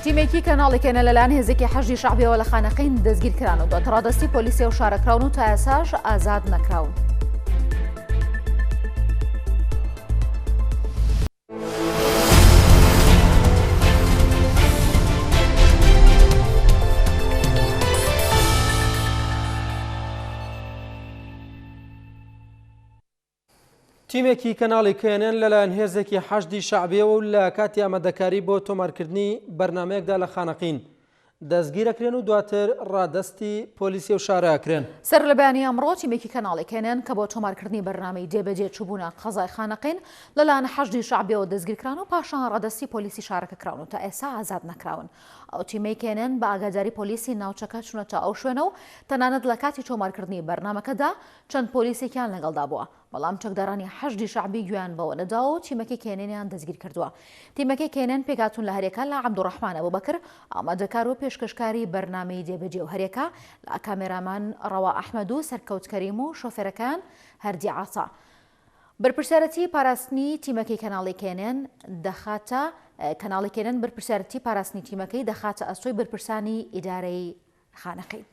تیمێکی کەناڵی کێنە لەلایەن هێزێکی حەشدی شەعبیەوە لە خانەقین دەستگیرکران و دواتر ڕادەستی پۆلیسی ئەو شارە کراون و تا ئێستاش ئازاد نەکراون. تیمێکی کەناڵی کێنێن لەلایەن هێزێکی حەشدی شەعبیەوە و لە کاتی ئامادەکاری بۆ تۆمارکردنی بەرنامەیەکدا لە خانەقین دەستگیرەکرێن و دواتر ڕادەستی پۆلیسی ئەو شارە ئەکرێن. سەرلەبەیانی ئەمڕۆ تیمێکی کەناڵی کێنێن کە بۆ تۆمارکردنی بەرنامەی جێبەجێ چووبوونە قەزای خانەقین لەلایەن حەشدی شەعبیەوە دەستگیرکران و پاشان ڕادەستی پۆلیسی شارەکە کراون و تا ئێستا ئازاد نەکراون. ئەو تیمەی کێنێن بە ئاگاداری پۆلیسی ناوچەکە چوونەتە ئەو شوێنە و تەنانەت لە کاتی تۆمارکردنی بەرنامەکەدا چەند پۆلیسێکیان لەگەڵدا بووە، بەڵام چەکدارانی حەشدی شەعبی گوێیان بەوە نەداوە و تیمەکەی کێنێنیان دەستگیرکردووە. تیمەکەی کێنێن پێکهاتوون لە هەریەکە لە عەبدولڕەحمان ئەبوبەکر، ئامادەکار و پێشکەشکاری بەرنامەی جێبەجێ و هەریەکە لە کامێرامان ڕەوا ئەحمەد و سەرکەوت کەریم و شۆفێرەکەیان هەردی عەتا. بەرپرسیارەتی پاراستنی تیمەکەی کەناڵی کێنێن دەخاتە کەناڵی کێنێن بەرپرسیارەتی پاراستنی تیمەکەی دەخاتە ئەستۆی بەرپرسانی ئیدارەی خانەقین.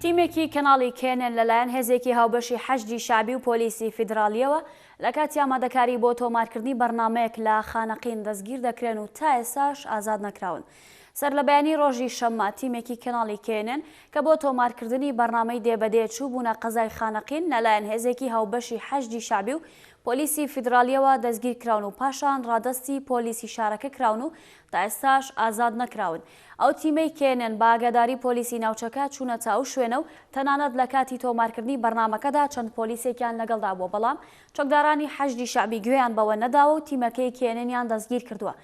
تیمێکی کەناڵی کێنێن لەلایەن هێزێکی هاوبەشی حەشدی شەعبی و پۆلیسی فیدراڵییەوە لە کاتی ئامادەکاری بۆ تۆمارکردنی بەرنامەیەک لە خانەقین دەستگیر دەکرێن و تا ئێستاش ئازاد نەکراون. سەرلەبەیانی ڕۆژی شەممە تیمێکی کەناڵی کێنێن کە بۆ تۆمارکردنی بەرنامەی دێ بە دێ چووبوونە قەزای خانەقین لەلایەن هێزێکی هاوبەشی حەشدی شەعبی و پۆلیسی فیدراڵییەوە دەستگیرکراون و پاشان ڕادەستی پۆلیسی شارەکە کراون و تا ئێستاش ئازاد نەکراون. ئەو تیمەی کێنێن بە ئاگاداری پۆلیسی ناوچەکە چوونەتە ئەو شوێنە و تەنانەت لە کاتی تۆمارکردنی بەرنامەکەدا چەند پۆلیسێکیان لەگەڵدا بووە بەڵام چەکدارانی حەشدی شەعبی گوێیان بەوە نەداوە و تیمەکەی کێنێنیان دەستگیرکردووە.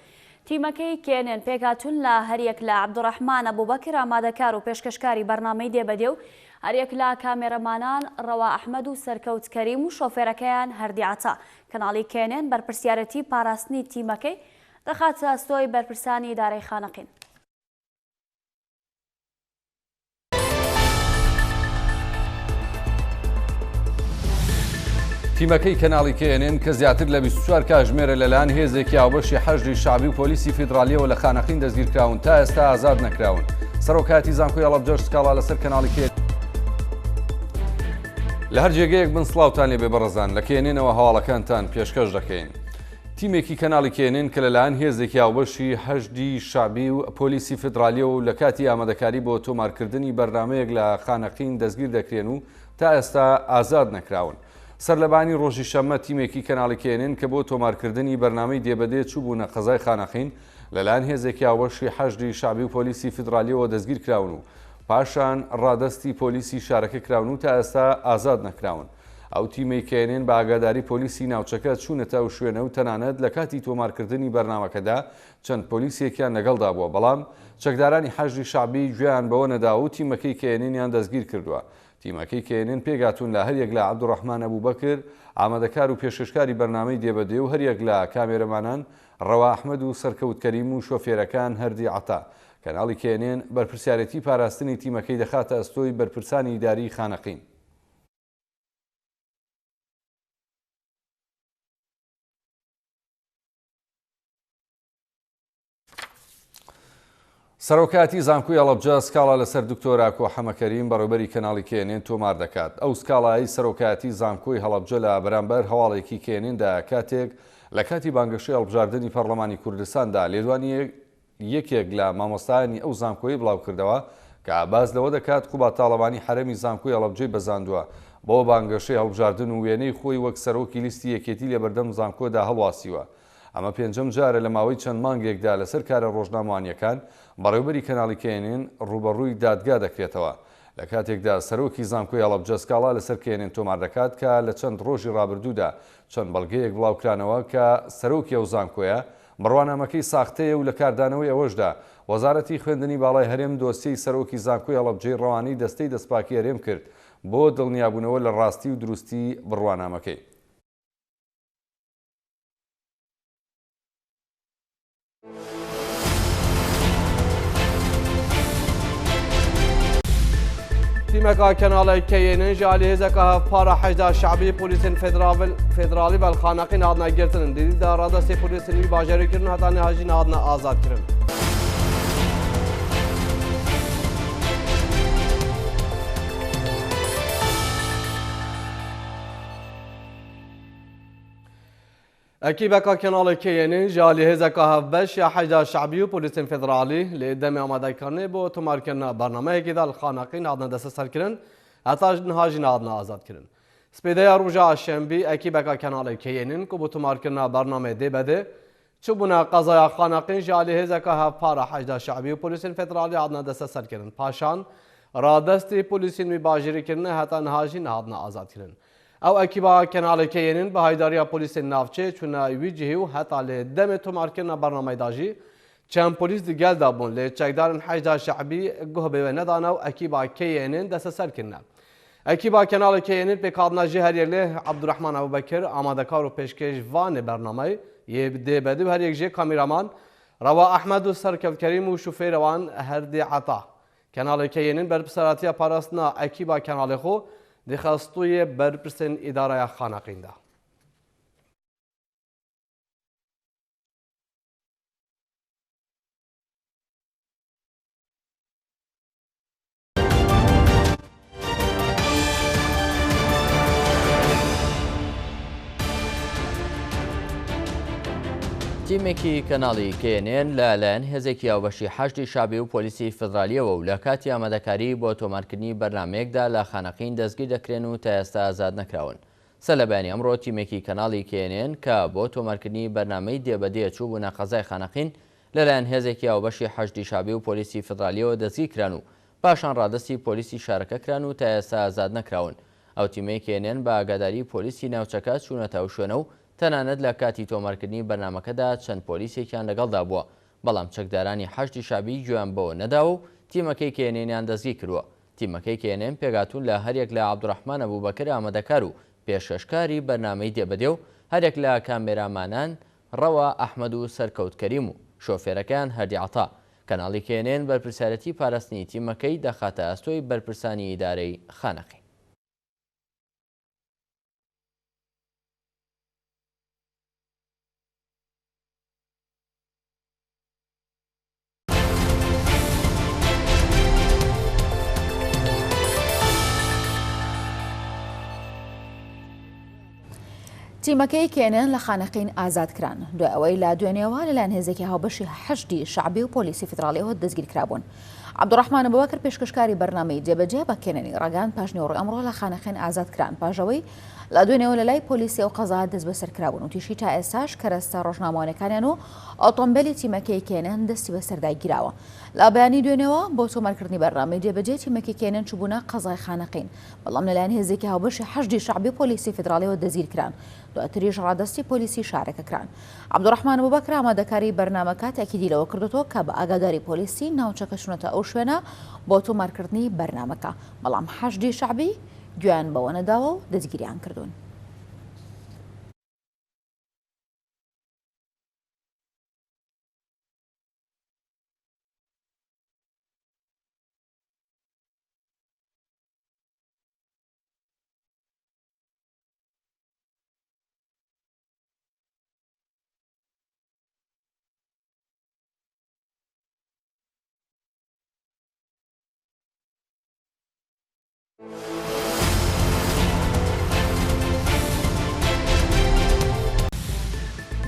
تیمەکەی کێنێن پێکهاتوون لە هەریەک لە عەبدولڕەحمان ئەبوبەکر ئامادەکار و پێشکەشکاری بەرنامەی دێ بە دێ و هەریەک لە کامێرەمانان ڕەوا ئەحمەد و سەرکەوت کەریم و شۆفێرەکەیان هەردی عەتا. کەناڵی کێنێن بەرپرسیارێتی پاراستنی تیمەکەی دەخاتە ئەستۆی بەرپرسانی ئیدارەی خانەقین. تیمەکەی کەناڵی KNN کە زیاتر لە 24 کاژمێرە لەلایەن هێزێکی هاوبەشی حەشدی شەعبی و پۆلیسی فیدرالیەوە لە خانەقین دەستگیرکراون تا ئێستا ئازاد نەکراون. سەرۆکایەتی زانکۆی هەڵەبجەش سکاڵا لەسەر کەناڵی کێ لە هەر جێگەیەک بن سڵاوتان لێبێ بەڕێزان لە کێنێنەوە هەواڵەکانتان پێشکەش دەکەین. تیمێکی کەناڵی کێنێن کە لەلایەن هێزێکی هاوبەشی حەشدی شەعبی و پۆلیسی فیدرالیەوە و لە کاتی ئامادەکاری بۆ تۆمارکردنی بەرنامەیەک لە خانەقین دەستگیر دەکرێن و تا ئێستا ئازاد نەکراون. سەرلەبانی ڕۆژی شەممە تیمێکی کەناڵی کێنێن کە بۆ تۆمارکردنی بەرنامەی دێبەدێ چووبوونە قەزای خانەقین لەلایەن هێزێکی هاوبەشی حەشدی شەعبی و پۆلیسی فیدرالیەوە دەستگیر کراون و پاشان ڕادەستی پۆلیسی شارەکە کراون و تا ئێستا ئازاد نەکراون. ئەو تیمەی کەێنێن بە ئاگاداری پۆلیسی ناوچەکە چوونەتە ئەو شوێنە و تەنانەت لە کاتی تۆمارکردنی بەرنامەکەدا چەند پۆلیسێکیان لەگەڵدا بووە، بەڵام چەکدارانی حەشدی شەعبی گوێیان بەوە نەداوە و تیمەکەی کەێنێنیان دەستگیرکردووە. تیمەکەی کەێنێن پێکهاتوون لە هەریەک لە عەبدولڕەحمان ئەبوبەکر، ئامادەکار و پێشکەشکاری بەرنامەی دێبەدێ و هەریەک لە کامێرەمانان ڕەوا ئەحمەد و سەرکەوت کەریم و شۆفێرەکان هەردی عەتا. کەناڵی کەێنێن بەرپرسیارێتی پاراستنی تیمەکەی دەخاتە ئەستۆی بەرپرسانی ئیداریی خانەقین. سەرۆکایەتی زانکۆی هەڵەبجە سکاڵا لەسەر دکتۆر ئاکۆ حەمەکەریم بەڕێوبەری کەناڵی کێنێن تۆمار دەکات. ئەو سکاڵایەی سەرۆکایەتی زانکۆی هەڵەبجە لە بەرامبەر هەواڵێکی کێنێندا کاتێک لە کاتی بانگەشەی هەڵبژاردنی پەڕلەمانی کوردستاندا لێدوانی یەکێک لە مامۆستایانی ئەو زانکۆیەی بڵاوکردەوە کە باس لەوە دەکات قوباد تاڵەبانی حەرەمی زانکۆی هەڵەبجەی بەزاندووە بۆ بانگەشەی هەڵبژاردن و وێنەی خۆی وەک سەرۆکی لیستی یەکێتی لەبەردەم زانکۆدا هەڵواسیوە. ئەمە پێنجەم جارە لە ماوەی چەند مانگێکدا لەسەر کارە ڕۆژنامەوانییەکان بەڕێوبەری کەناڵی کەێنێن ڕووبەڕووی دادگا دەکرێتەوە. لە کاتێکدا سەرۆکی زانکۆی هەڵەبجە سکاڵا لەسەر کەێنێن تۆمار دەکات کە لە چەند ڕۆژی ڕابردوودا چەند بەڵگەیەک بڵاوکرانەوە کە سەرۆکی ئەو زانکۆیە بڕوانامەکەی ساختەیە و لە کاردانەوەی ئەوەشدا وەزارەتی خوێندنی باڵای هەرێم دۆسیەی سەرۆکی زانکۆی هەڵەبجەی ڕەوانەی دەستەی دەستپاکی هەرێم کرد بۆ دڵنیابوونەوە لە ڕاستی و دروستی بڕوانامەکەی. Tîmeka kenalê KNN ji aliyê hêzeka hevpara Heşda Şe'bî polîsên federalî ve li Xaneqîn hatine girtin. Di dî de radestê polîsên wî bajarî kirin heta niha jî nehatine azadkirin. Ekîbeka kenalê KNN ji aliyê hêzeka hevbeş ya Heşda Şe'bî û polîsên federalî li demê amadekirinê bo tomarkirina bernameyekê de li Xaneqîn hatine desteserkirin, heta niha jî nehatine azadkirin. Spêdeya roja Şembî ekîbeka kenalê KNN ku bo tomarkirina bernameyê dê bede, çûbûne qezaya Xaneqîn ji aliyê hêzeka hevpara Heşda Şe'bî û polîsên federalî hatine desteserkirin. Paşan radestî polîsên wî bajêrî kirine heta niha jî nehatine azadkirin. Ew ekîba kenalê KNN bi haydariya polîsên navçeyê çûne wî cihî û heta li demê tomarkirina bernameyê de jî çend polîs di gel de bûn lê çekdarên Heşda Şe'bî guh bi wê nedane û ekîba KNN desteser kirine. Ekîba kenalê KNN pêkhatina jî her yek lê Ebdurehman Ebûbekir amadekar û pêşkêşvanê bernameyê yê dê bedî û her yek jê kamîraman Rewa Ehmed û Serkewt Kerîm û şofêra wan Herdî Eta Kenalê KNN berpirsaratiya parastina ekîba kenalê xwe dixe stûyê berpirsên îdareya Xaneqîn de. تیمێکی کەناڵی KNN لە لایەن هێزێکی هاوبەشی حەشدی شەعبی و پۆلیسی فیدرالییەوە و لە کاتی ئامادەکاری بۆ تۆمارکردنی بەرنامەیەکدا لە خانەقین دەستگیر دەکرێن و تا ئێستا ئازاد نەکراون. سەر لە بەیانی ئەمڕۆ تیمێکی کەناڵی KNN کە بۆ تۆمارکردنی بەرنامەی دێ بە دێ چووبوونە قەزای خانەقین لەلایەن هێزێکی هاوبەشی حەشدی شەعبی و پۆلیسی فیدرالییەوە دەستگیرکران و پاشان ڕادەستی پۆلیسی شارەکە کران و تا ئێستا ئازاد نەکراون. ئەو تیمەی KNN بە ئاگاداری پۆلیسی ناوچەکە چوونەتە ئەو شوێنە و تەنانەت لە کاتی تۆمارکردنی بەرنامەکەدا چەند پۆلیسێکیان لەگەڵدا بووە، بەڵام چەکدارانی حەشدی شەعبی گوێیان بەوە نەداوە و تیمەکەی KNN-یان دەستگیرکردووە. تیمەکەی KNN پێکهاتوون لە هەریەک لە عەبدولڕەحمان ئەبوبەکر ئامادەکار و پێشکەشکاری بەرنامەی دێبەدێ و هەریەک لە کامێرامانان ڕەوا ئەحمەد و سەرکەوت کەریم و شۆفێرەکەیان هەردی عەتا. کەناڵی KNN بەرپرسیارێتی پاراستنی تیمەکەی دەخاتە ئەستۆی بەرپرسانی ئیدارەی خانەقین. تیمەکەی کێنن لە خانەقین ئازاد کران دوای ئەوەی لە دوێنێوە لەلایەن هێزێکی هاوبەشی حەشدی شەعبی و پۆلیسی فیدراڵیەوە دەستگیر کرابوون. عەبدوڕەحمان ئەبوبەکر پێشکەشکاری بەرنامەی جێبەجێ بە کێننی ڕاگەیاند پاشنیوەڕۆی ئەمڕۆ لە خانەقین ئازاد کران پاش ئەوەی لە دوێنێوە لەلای پۆلیسی ئەو قەزا دەستبەسەر کرابوون وتیشی تا ئێستاش کەرەستە ڕۆژنامەوانیەکانیان و ئۆتۆمبێلی تیمەکەی کێنن دەستی بەسەردا گیراوە. لە بەیانی دوێنێوە بۆ تۆمارکردنی بەرنامەی جێبەجێ تیمەکەی کێنن چووبوونە قەزای خانەقین بەڵام لەلایەن هێزێکی هاوبەشی حەشدی شەعبی و پۆلیسی فیدراڵیەوە دەستگیرکران دواتریش ڕادەستی پۆلیسی شارەکە کران. عەبدولڕەحمان ئەبوبەکر ئامادەکاری بەرنامەکە تەئکیدی لەوە کردۆتەوە کە بە ئاگاداری پۆلیسی ناوچەکە چوونەتە ئەو شوێنە بۆ تۆمارکردنی بەرنامەکە، بەڵام حەشدی شەعبی گوێیان بەوە نەداوە و دەستگیریان کردوون.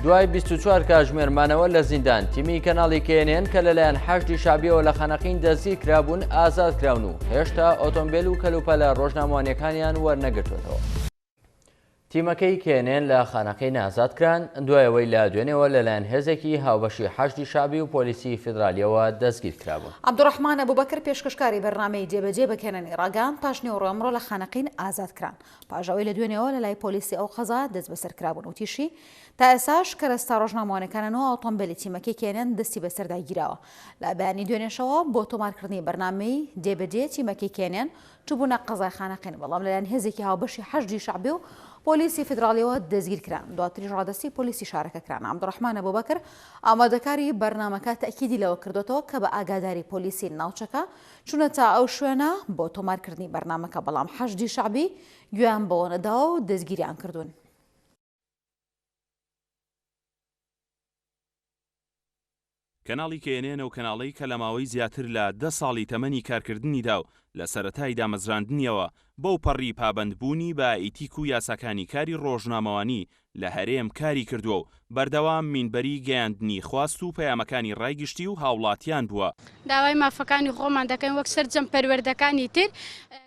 دوای 24 کاژمێر مانەوە لە زیندان تیمی کەناڵی KNN کە لەلایەن حەشدی شەعبیەوە لە خانەقین دەستگیر کرابوون ئازاد کراون و هێشتا ئۆتۆمبێل و کەلوپەلە ڕۆژنامەوانیەکانیان وەرنەگرتووەتەوە. تیمەکەی KNN لە خانەقین ئازاد کران، دوای ئەوەی لە دوێنێوە لەلایەن هێزێکی هاوبەشی حەشدی شەعبی و پۆلیسی فیدرالییەوە دەستگیر کرابوون. عەبدولڕەحمان ئەبوبەکر پێشکەشکاری بەرنامەی جێبەجێ بە KNN-ی ڕاگەیاند، پاشنیوەڕۆی ئەمڕۆ لە خانەقین ئازاد کران، پاش ئەوەی لە دوێنێوە لەلای پۆلیسی ئەو قەزا دەستبەسەر کرابوون، وتیشی، تا ئێستاش کەرەستە ڕۆژنامەوانیەکانن و ئۆتۆمبێلی تیمەکەی KNN دەستی بەسەردا گیراوە. لە بەیانی دوێنێشەوە بۆ تۆمارکردنی بەرنامەی جێبەجێ تیمەکەی KNN چووبوونە قەزای خانەقین، بەڵام لەلایەن هێزێکی هاوبەشی حەشدی شەعبی و پۆلیسی فیدراڵیەوە دەستگیرکران، دواتریش ڕادەستی پۆلیسی شارەکە کران. عەبدولڕەحمان ئەبوبەکر، ئامادەکاری بەرنامەکە تەئکیدی لەوە کردۆتەوە کە بە ئاگاداری پۆلیسی ناوچەکە چوونەتە ئەو شوێنە بۆ تۆمارکردنی بەرنامەکە، بەڵام حەشدی شەعبی گوێیان بەوە نەداوە و دەستگیریان کردوون. کەناڵی کەیەنێن ئەو کەناڵەی کە لە ماوەی زیاتر لە دە ساڵی تەمەنی کارکردنیدا و لە سەرەتای دامەزراندنیەوە بەوپەڕی پابەندبوونی بە ئیتیک و یاساکانی کاری ڕۆژنامەوانی لە هەرێم کاری کردووە و بەردەوام مینبەری گەیاندنی خواست و پەیامەکانی ڕای گشتی و هاوڵاتیان بووە. داوای مافەکانی خۆمان دەکەین وەک سەرجەم پەروەردەکانی تر.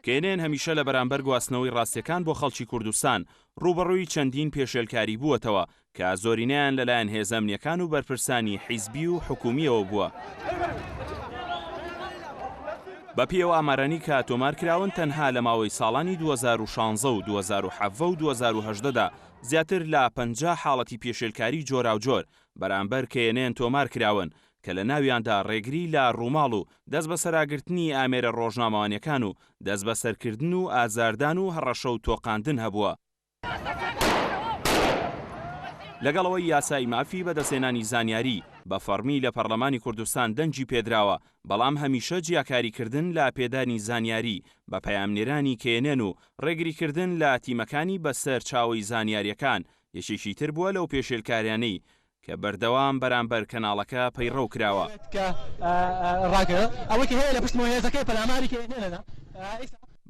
کەیەنێن هەمیشە لە بەرامبەر گواستنەوەی ڕاستیەکان بۆ خەڵکی کوردستان ڕووبەڕووی چەندین پێشێلکاری بووەتەوە کە زۆرینەیان لەلایەن هێزە ئەمنییەکان و بەرپرسانی حیزبی و حکوومییەوە بووە. بەپێی ئەو ئامارانەی کە تۆمار کراون، تەنها لە ماوەی ساڵانی 2016 و 2017 و 2018 دا زیاتر لە 50 حاڵەتی پێشێلکاری جۆراوجۆر بەرامبەر کەیەنێن تۆمار کراون کە لە ناویاندا ڕێگری لە ڕووماڵ و دەستبەسەراگرتنی ئامێرە ڕۆژنامەوانییەکان و دەستبەسەرکردن و ئازاردان و هەڕەشە و تۆقاندن هەبووە. لەگەڵ ئەوەی یاسای مافی بەدەستهێنانی زانیاری بە فەڕمی لە پەڕلەمانی کوردستان دەنگی پێدراوە، بەڵام هەمیشە جیاکاریکردن لە پێدانی زانیاری بە پەیامنێرانی کەیەنێن و ڕێگریکردن لە تیمەکانی بە سەرچاوەی زانیارییەکان یەکێکی تر بووە لەو پێشێلکاریانەی کە بەردەوام بەرامبەر کەناڵەکە پەیڕەو کراوە.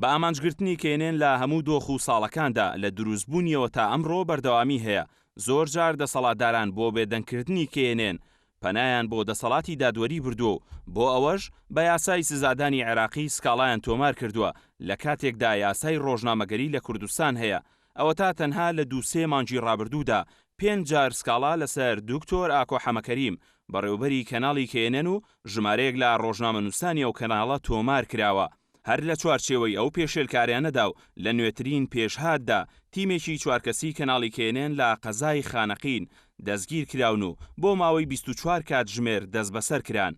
بە ئامانجگرتنی کێنێن لە هەموو دۆخ و ساڵەکاندا لە دروستبوونیەوە تا ئەمڕۆ بەردەوامی هەیە، زۆرجار دەسەڵاتداران بۆ بێدەنگکردنی کێنێن پەنایان بۆ دەسەڵاتی دادوەری بردووە و بۆ ئەوەش بە یاسای سزادانی عێراقی سکاڵایان تۆمار کردووە لە کاتێکدا یاسای ڕۆژنامەگەری لە کوردستان هەیە ئەوەتا تەنها لە دوو سێ مانگی ڕابردوودا پێنج جار سکاڵا لەسەر دکتۆر ئاکۆ حەمەکەریم بەڕێوبەری کەناڵی کەیەنەن و ژمارەیەک لە ڕۆژنامەنووسانی ئەو کەناڵە تۆمار کراوە. هەر لە چوارچێوەی ئەو پێشێلکاریانەدا و لە نوێترین پێشهاتدا تیمێکی چوارکەسی کەناڵی کەیەنەن لە قەزای خانەقین دەستگیر کراون و بۆ ماوەی 24 کاتژمێر دەستبەسەر کران.